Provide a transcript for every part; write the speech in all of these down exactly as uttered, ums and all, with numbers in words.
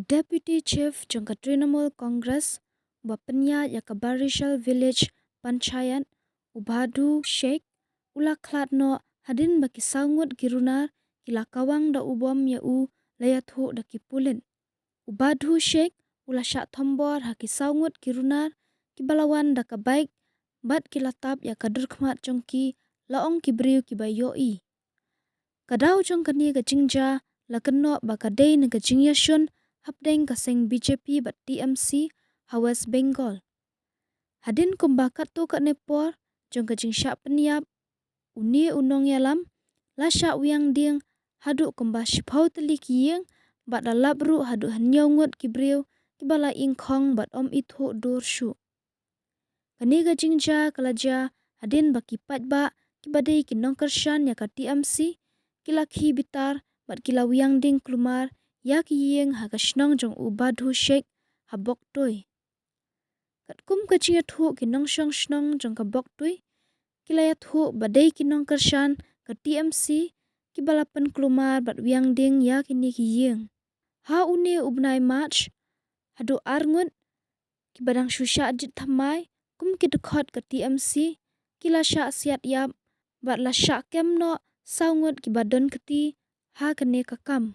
Deputy Chief jong ka Trinamool Congress, uba pynïaid ïa ka Barishal Village Panchayat, u Badhu Sheikh, u la khlad noh hadien ba ki saw ngut ki runar ki la kawang da u bom ïa u, la ïathuh da ki pulit. U Badhu Sheikh u la shah thombor ha ki saw ngut ki runar kiba la wan da ka bike, bad ki la tap ïa ka durkhmat jong ki, la ong ki briew kiba ïohi. Ka daw jong kane ka jingjia la kynnoh ba ka dei na ka jingïashun hapdeng ka seng B J P bad T M C ha West Bengal. Hadien kumba katto katne por jong ka jingshah pynïap, une u nongïalam la shah wiang dieng haduh kumba shiphew tylli ki ïing, bad la lap ruh haduh hynñiew ngut ki briew kiba la ingkhong bad ym ithuh dur shuh. Kane ka jingjia ka la jia hadien ba ki paidbah kiba dei ki nongkyrshan ïa ka T M C ki la khie bitar bad ki la wiang dieng kulmar ïa ki ïing ha ka shnong jong u Badhu Sheikh ha Boktui. Katkum ka jingïathuh ki nongshong shnong jong ka Boktui, ki la ïathuh ba dei ki nongkyrshan ka T M C kiba la pynkulmar bad wiang dieng ïa kine ki ïing. Ha une u bnai March, haduh ar ngut kiba dang shu shah jied thymmai kum ki dkhot ka T M C, ki la shah siat ïap bad la shah kem noh saw ngut kiba don kti ha kane ka kam.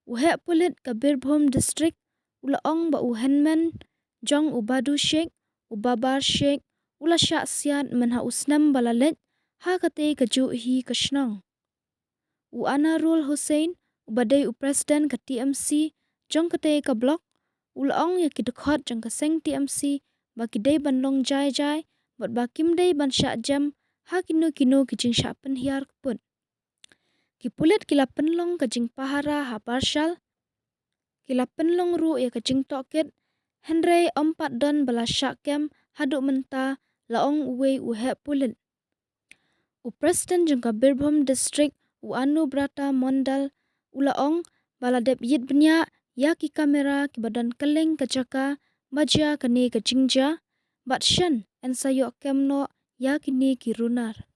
U heh pulit ka Birbhum District u la ong ba u hynmen jong u Badhu Sheikh, u Babar Sheikh, u la shah siat mynha u snem ba la leit ha katei ka juh hi ka shnong. U Anarul Hussain, uba dei u president ka T M C jong katei ka block, u la ong ïa ki dkhot jong ka seng T M C ba ki dei ban long jai jai bad ba kim dei ban shah jem ha kino kino ki jingshah pynhiar kput. Ki pulit ki la pynlong ka jingpahara ha Barishal, ki la pynlong ruh ïa ka jingtohkit, hynrei ym pat don ba la shah kem haduh mynta, la ong uwei u heh pulit. U president jong ka Birbhum District, u Anubrata Mondal, u la ong ba la dep ïit bniah ïa ki kamera kiba don kylleng ka jaka ba jia kane ka jingjia, bad shen yn sa ïoh kem noh ïa kine ki runar.